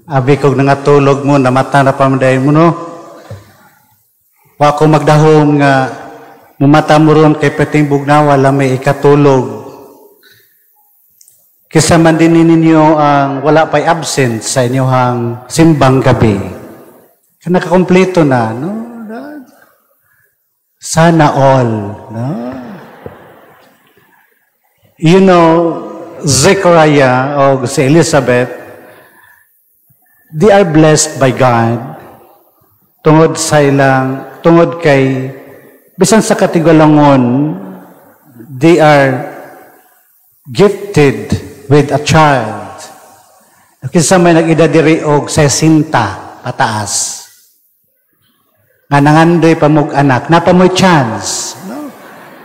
Abi kog nangatulog mo, namata na pa mo, no? Wa ko magdahom nga mumata mo ron kay perting bugnawa lang may ikatulog. Kisa man din ninyo ang wala pa'y absent sa inyong simbang gabi. Nakakompleto na, no? Sana all, no? Zechariah o si Elizabeth, they are blessed by God tungod sa ilang, tungod kay bisan sa katigulangon, they are gifted with a child. Kinsa may nag-edad diri og 60 pataas nga nangandoy pa mog anak, naa pa mo'y chance, no?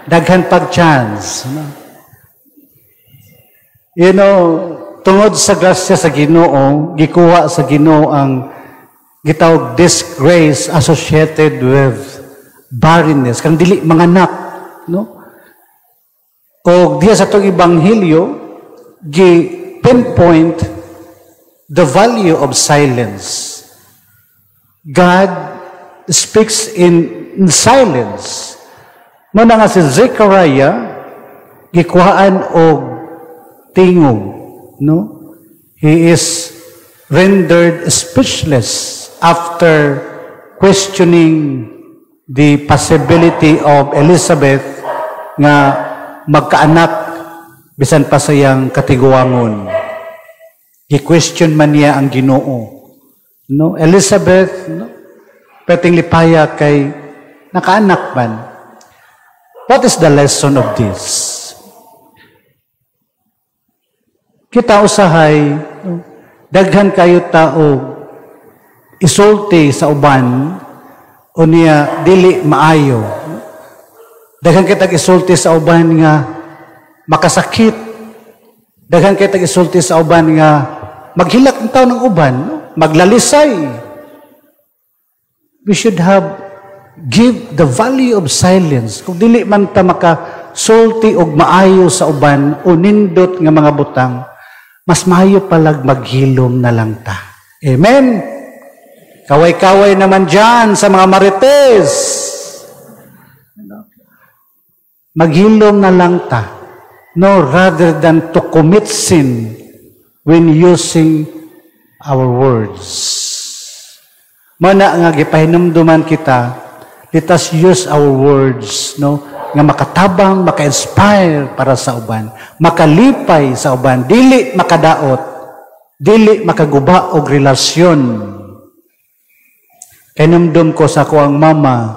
Daghan pag chance, no? Tungod sa grasya sa Ginoo, gikuha sa Ginoo ang gitawag disgrace associated with barrenness, kang dili manganak, no? O diya sa atong ebanghelyo, gi pinpoint the value of silence. God speaks in silence. Mao na nga si Zechariah gikuhaan og tingog, no? He is rendered speechless after questioning the possibility of Elizabeth nga magkaanak bisan pa sa iyang katiguangon. Gi-question man niya ang Ginoo. No, Elizabeth, no? Perting lipaya kay nakaanak man. What is the lesson of this? Kita usahay, no, daghan kayo tao isulti sa uban unya dili maayo. Daghan kita isulti sa uban nga makasakit. Daghan kita isulti sa uban nga maghilak ang tao ng uban, no? Maglalisay. We should have give the value of silence. Kung dili man ta makasulti og maayo sa uban o nindot nga mga butang, mas maayo palag maghilom na lang ta. Amen? Kaway-kaway naman dyan sa mga marites. Maghilom na lang ta. No, rather than to commit sin when using our words. Mana nga gipahinumduman kita, let us use our words, no, nga makatabang, maka-inspire para sa uban, makalipay sa uban, dili makadaot, dili makaguba og relasyon. Kahinumdum ko sa akoang mama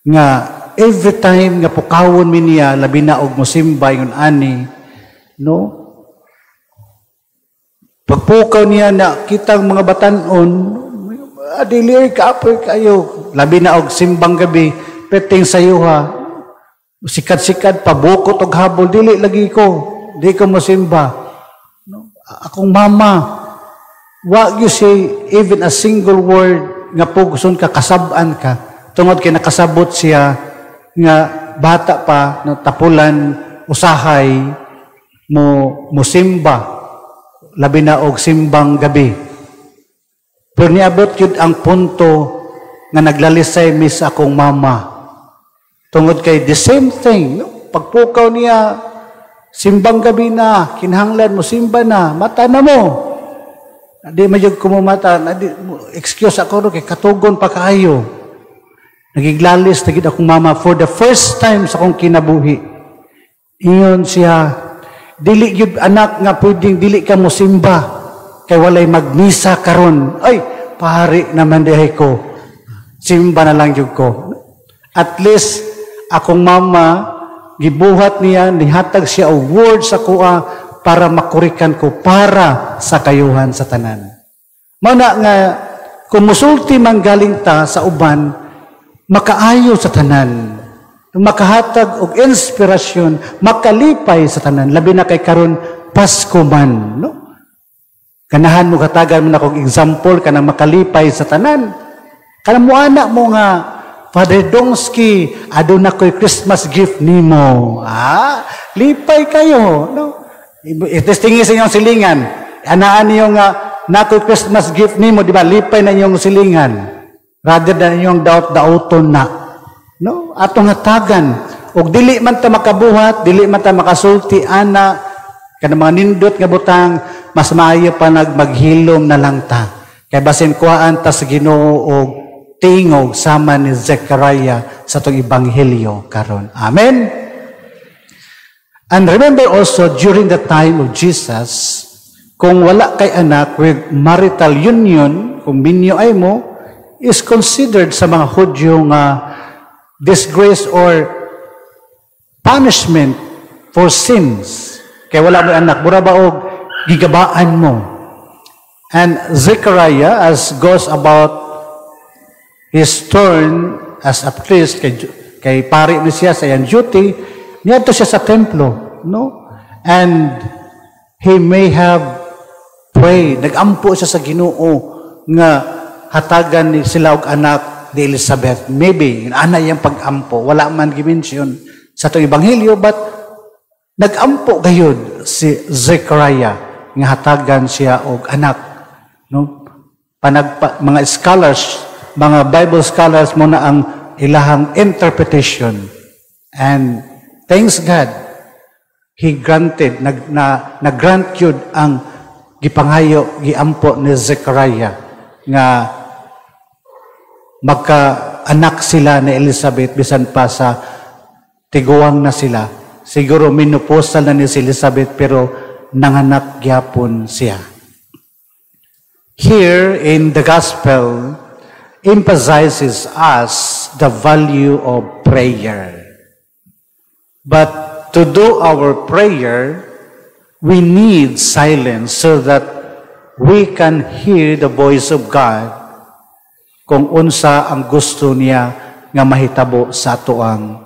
nga every time nga pukawon mi niya, labi na og mosimba ingon ani, no, pagpukaw niya na kitang mga batanon, dili kaapoy kayo, labi na og simbang gabi, perting sayuha, sikad-sikad pabukot og habol, dili lagi ko, di ko mosimba, no? Akong mama, wa you say even a single word nga pugson ka, kasab-an ka, tungod kay nakasabot siya nga bata pa, no, tapulan usahay mo mosimba, labi na og simbang gabi. Pero niabot yun ang punto nga naglalisay mis akong mama tungod kay the same thing, no? Pagpukaw niya, simbang gabi na, kinahanglan mo simba na, mata na mo. Di man jud ko mata, di, excuse ako, no, kay katugon pa kaayo. Nagiglalis na gid akong mama for the first time sa akong kinabuhi. Ingon siya, "Dili gyud, anak, nga pwedeng dili ka mo simba kay walay magmisa karon." Ay, pare naman diay ko. Simba na lang jud ko. At least akong mama gibuhat niya, nihatag siya og words sa kuha para makurikan ko para sa kayuhan sa tanan. Mao na nga kung musulti man galing ta sa uban, makaayo sa tanan, makahatag og inspirasyon, makalipay sa tanan, labi na kay karon Pasko man, no? Ganahan mo katagan mo na kog example kanang makalipay sa tanan. Kanang muana mo nga, "Father Dongski, aduna ko'y Christmas gift nimo." Ah, lipay kayo, no? Itestingi sa inyong silingan. Anaan niyo nga, Naa koy Christmas gift nimo, di ba? Lipay na inyong silingan. Rather than inyong daot-daoton na. No? Atong hatagan. Og dili man ta makabuhat, dili man ta makasulti ana kana mga nindot nga butang, mas maayo pa nag maghilom na lang ta. Kay basin kuhaan ta sa Ginoo og tingog sama ni Zechariah sa atong ebanghelyo karon. Amen. And remember also, during the time of Jesus, kung wala kay anak with marital union, kung minyo ay mo, is considered sa mga Hudyo nga disgrace or punishment for sins. Kay wala mo anak, mura ba og gigabaan mo. And Zechariah, as goes about his turn as a priest, kay pari ni siya sa iyang duty, niadto siya sa templo, no? And he may have prayed, nagampo siya sa Ginoo nga hatagan ni sila og anak ni Elizabeth. Maybe, ana iyang pag-ampo. Wala man gi-mention sa atong ebanghelyo, but nagampo gayud si Zechariah nga hatagan siya og anak, no? Panagpa, mga scholars, mga Bible scholars mo na ang ilahang interpretation. And thanks God, he granted, nag-grant yun ang gipangayo, giampo ni Zechariah nga magka-anak sila ni Elizabeth bisan pa sa tiguang na sila. Siguro menopausal na ni si Elizabeth, pero nanganak gyapon siya. Here in the gospel emphasizes us the value of prayer. But to do our prayer, we need silence so that we can hear the voice of God kung unsa ang gusto niya nga mahitabo sa atoang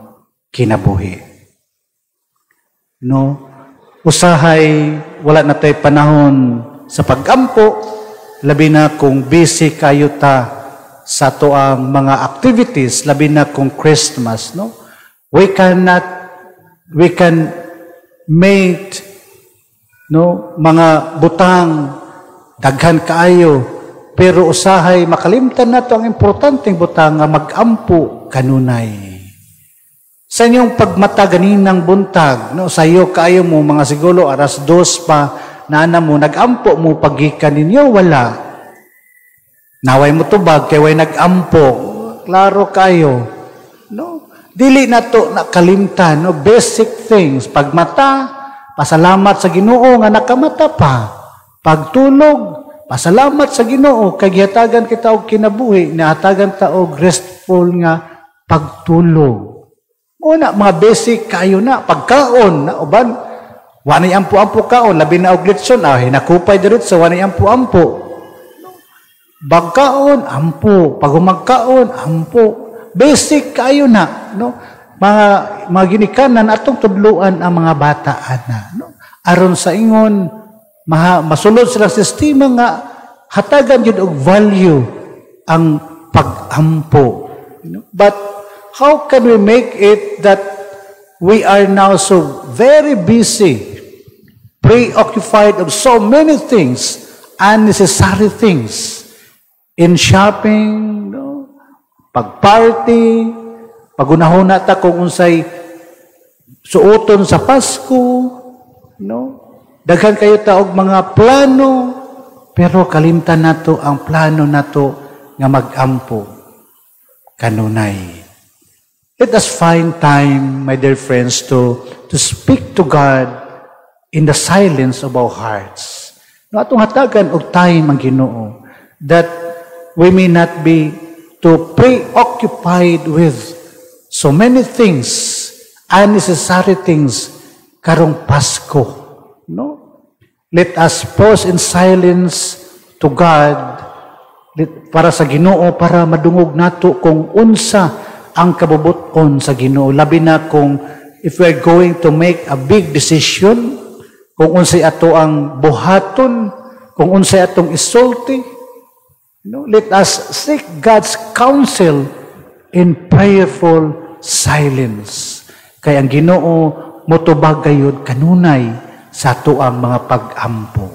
kinabuhi. No? Usahay wala na tay panahon sa pag-ampo, labi na kung busy kayo ta sa atoang mga activities, labi na kung Christmas, no? We cannot, we can make, no, mga butang daghan kaayo, pero usahay makalimtan nato ang importanteng butang nga mag-ampo kanunay. Sa inyong pagmata ganinang buntag, no, sayo kaayo mo, mga siguro 2:00 pa na mo, nag-ampo mo pagikan ninyo? Wala. Naway mo tubag kay way nag-ampo. Klaro kayo. No? Dili na to nakalimtan, no? Basic things. Pagmata, pasalamat sa Ginoo nga nakamata pa. Pagtulog, pasalamat sa Ginoo kay gihatagan kita og kinabuhi, nahatagan ta og restful nga pagtulog. Una, mga basic kayo na, pagkaon, na uban, wa nay ampo-ampo kaon, labi na og litson, ah, hinakupay diretso, wa nay ampo-ampo. Bagkaon, ampo. Pagumagkaon, ampo. Basic kayo na, no? Mga ginikanan, atong tudluan ang mga bata ana, no? Aron sa ingon, masulod sila sistema nga hatagan jud og value ang pag-ampo. But how can we make it that we are now so very busy, preoccupied of so many things, unnecessary things, in shopping, no? Pag-party, pagunahuna ta kung unsay suoton sa Pasko, no? Daghan kayo ta og mga plano, pero kalimtan nato ang plano nato nga mag-ampo kanunay. Let us find time, my dear friends, to speak to God in the silence of our hearts. No, atong hatagan og time ang Ginoo that we may not be too preoccupied with so many things, unnecessary things, karong Pasko. No? Let us pause in silence to God para sa Ginoo, para madungog nato kung unsa ang kabubuton sa Ginoo, labi na kung if we are going to make a big decision, kung unsay ato ang buhaton, kung unsay atong isulti, no? Let us seek God's counsel in prayerful silence, kay ang Ginoo motubag gayud kanunay sa ato ang mga pag-ampo.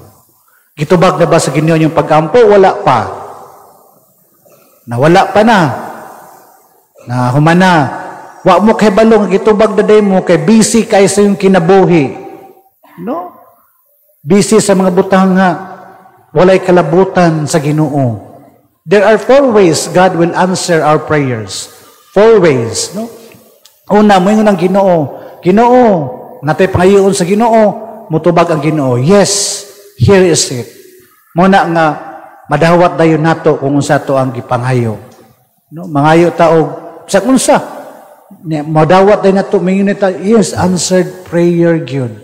Gitubag na ba sa Ginoo yung pagampo? Wala pa. Nawala pa na. Na humana. Wa mo kay balong gitubag na day mo kay busy kay sa yung kinabuhi. No? Busy sa mga butang nga walay kalabutan sa Ginoo. There are four ways God will answer our prayers. Four ways, no? Una, moingon ang Ginoo, "Ginoo," natay pangayoon sa Ginoo, mutubag ang Ginoo, "Yes, here is it." Mao na nga madawat dayon nato kung unsa to ang gipangayo. No, mangayo ta og sa unsa. Madawat dayon nato, mingon ta, "Yes, answered prayer gyud."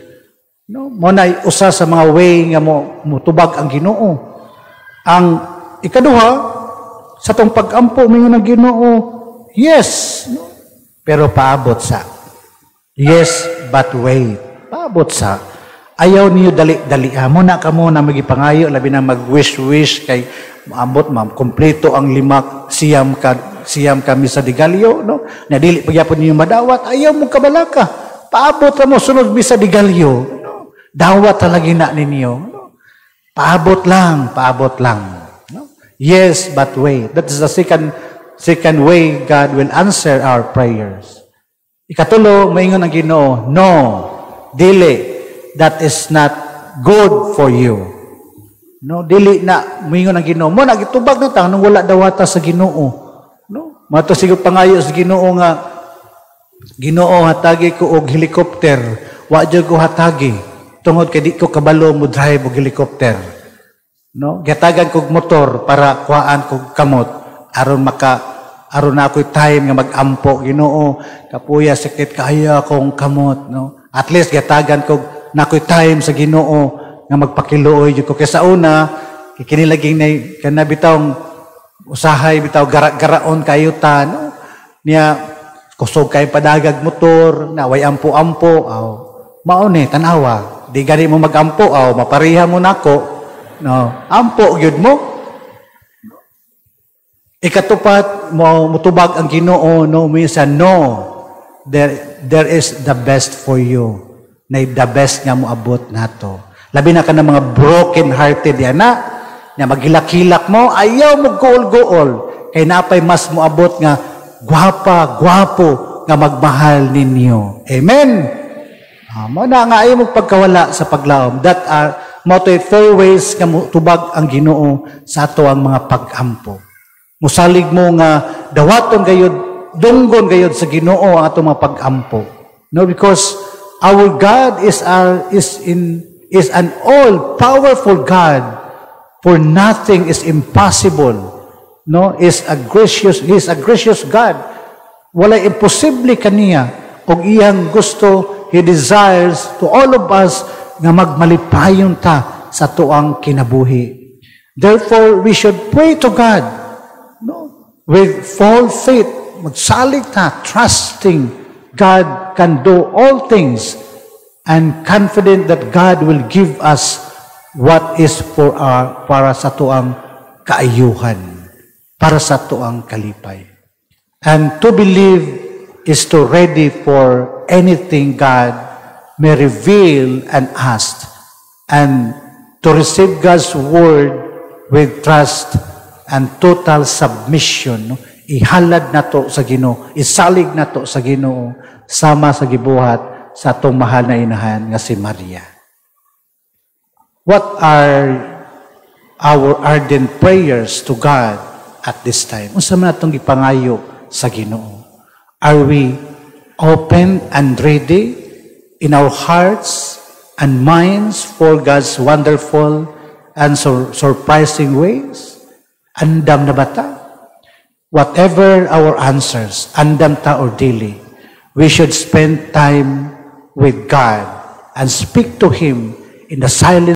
No, mao na usa sa mga way nga mo mutubag ang Ginoo. Ang ikaduha, sa tong pagampo, mingon ang Ginoo, "Yes," no? Pero paabot sa. "Yes, but wait." Paabot sa. Ayaw niyo dali-dali. Mao na kamo na magipangayo, labi na mag-wish-wish kay maabot, ma'am, kompleto ang lima siyam ka siyam ka Misa de Gallo, no? Na dili pagyapon niyo madawat, ayaw mo kabalaka. Paabot ra mo sunod Misa de Gallo, no? Dawat talaga na ninyo, no? Paabot lang, paabot lang, no? "Yes, but wait." That is the second way God will answer our prayers. Ikatulo, maingon ang Ginoo, "No, dili, that is not good for you." No, dili na moingon ang Ginoo. Mao na gitubag na ta nung wala dawata sa Ginoo. No? Mato siguro pangayo sa Ginoo nga, "Ginoo, hatagi ko og helicopter." Wa jud ko hatagi tungod kay di ko kabalo mo drive og helicopter. No? Gihatagan kog motor para kuhaan kog kamot aron maka aron na ako'y time nga mag-ampo. "Ginoo, kapuya, sakit kaayo akong kamot," no? At least gihatagan kog na ako'y time sa Ginoo nga magpakiluoy jud ko kay sa una kini laging nay kana bitawng usahay bitaw gara-garaon kayo ta, no? Niya kusog kay padagag motor na way ampo-ampo. Aw, mao ni tan-awa, di gani mo magampo. Aw, mapareha mo nako, no? Ampo gyud mo. Ikatupat, mo mutubag ang Ginoo, no? Minsan, "No, there is the best for you," na the best nga moabot nato. Labi na ka ng mga broken hearted yan na nga maghilak-hilak mo, ayaw mo gool-gool kay napay mas moabot nga gwapa, gwapo nga magmahal ninyo. Amen. Mao na nga ayaw mo pagkawala sa paglaom. That are mao to'y four ways nga motubag ang Ginoo sa ato ang mga pag-ampo. Musalig mo nga dawaton gayud, dunggon gayud sa Ginoo ang atong mga pag-ampo. No, because our God is our is in is an all powerful God, for nothing is impossible. No, is a gracious he is a gracious God. Walay imposible kaniya og iyang gusto, he desires to all of us nga magmalipayon ta sa tuang kinabuhi. Therefore, we should pray to God, no, with full faith, magsalig ta, trusting God can do all things and confident that God will give us what is for our, para sa tuang kaayuhan, para sa tuang kalipay. And to believe is to ready for anything God may reveal and ask, and to receive God's word with trust and total submission. No? Ihalad nato sa Ginoo, isalig nato sa Ginoo sama sa gibuhat sa atong mahal na inahan nga si Maria. What are our ardent prayers to God at this time? Unsa man atong gipangayo sa Ginoo? Are we open and ready in our hearts and minds for God's wonderful and surprising ways? Andam na ba ta? Whatever our answers, andam ta or dili, we should spend time with God and speak to Him in the silence